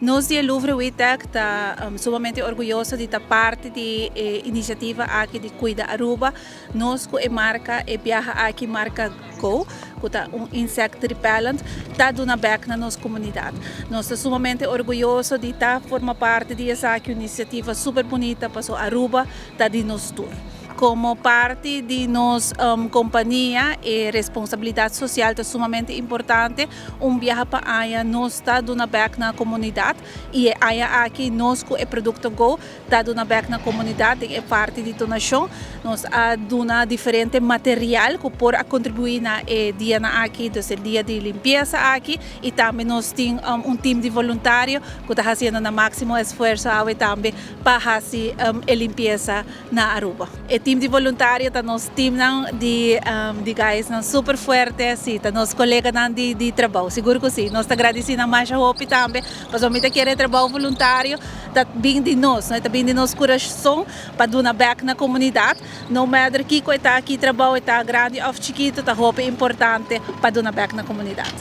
Nos di e Louvre WITEC ta sumamente orguyoso di ta parti di e iniciativa aki di Cuida Aruba. Nos cu e marca e biaha aki marca Go, cu ta un insect repellent, ta duna bek na nos comunidad. Nos ta sumamente orguyoso di ta forma parti di esaki, un iniciativa super bunita paso Aruba ta di nos tur. Como parti di nos compania e responsabilidad social ta sumamente importante. Un biaha pa aña nos ta duna bek na comunidad y e aña aki nos cu e producto Go ta duna bek na comunidad den e parti di donacion. Nos a duna diferente material cu por a contribui na e dianan aki, dus e dia di limpieza aki y tambe nos tin un team di voluntario cu ta haciendo nan maximo esfuerzo awe tambe pa haci e limpieza na Aruba. E team di voluntario ta nos teamnan di di guysnan super fuerte, si ta nos coleganan di di trabou, sigur cu si. Nos ta gradici nan masha hopi tambe, pasobra mi ta kere e trabou voluntario ta bin di nos, no? E ta bin di nos curason pa duna bek na comunidad, no matter kico e ta, ki trabou e ta, grandi of chikito, ta hopi importante pa duna bek na comunidad.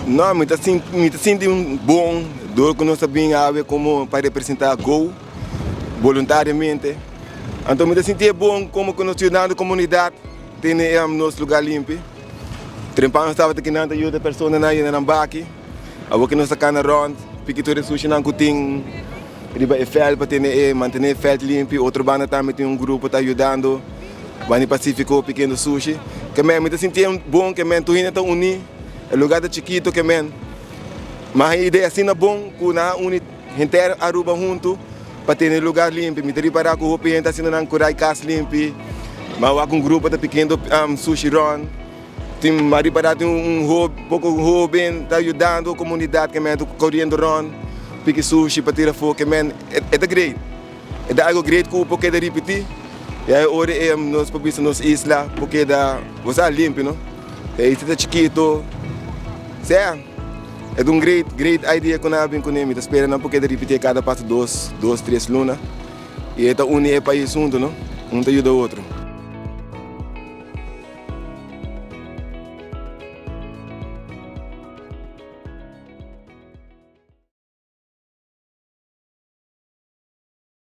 No, mi ta mi ta sinti un bon dor ku nos ta bin awe komo pa representá Go boluntariamente. Anto mi ta sinti e bon komo ku nos ta yudando komunidat tene nos lugar limpi. Trempan nos tabata kinan ta yuda personanan yena nan baki. Awor ku nos ta kana rònt piki tur e sushinan ku tin riba e vèlt pa tene e mantené e vèlt limpi. Otro banda tambe tin un grupo ta yudando banda di Pasífiko pikiendo sushi. Ke men mi ta sinti e bon ke men tur hende ta uní. E lugar ta chikito ke men. Ma e idea asina bon ku nan a uni henter Aruba huntu pa tene e lugar limpi. Mi ta ripará ku hopi hende ta haciendo nan kurai kas limpi. Ma wak un grupo ta pikiendo sushi rònt. Tin mi a ripará tin un poko hoben ta yudando komunidat ke men ta koriendo rònt piki sushi pa tira afó ke men e ta great. E ta algo great ku por keda ripití. I e ora ei nos por bisa nos isla por keda bo sa limpi no. E isla ta chikito. Sea e ta un great great idea ku nan a bin kuné. Mi ta spera nan por keda ripití kada pasa dos dos tres luna. I e ta uni e pais huntu no. Un ta yuda otro.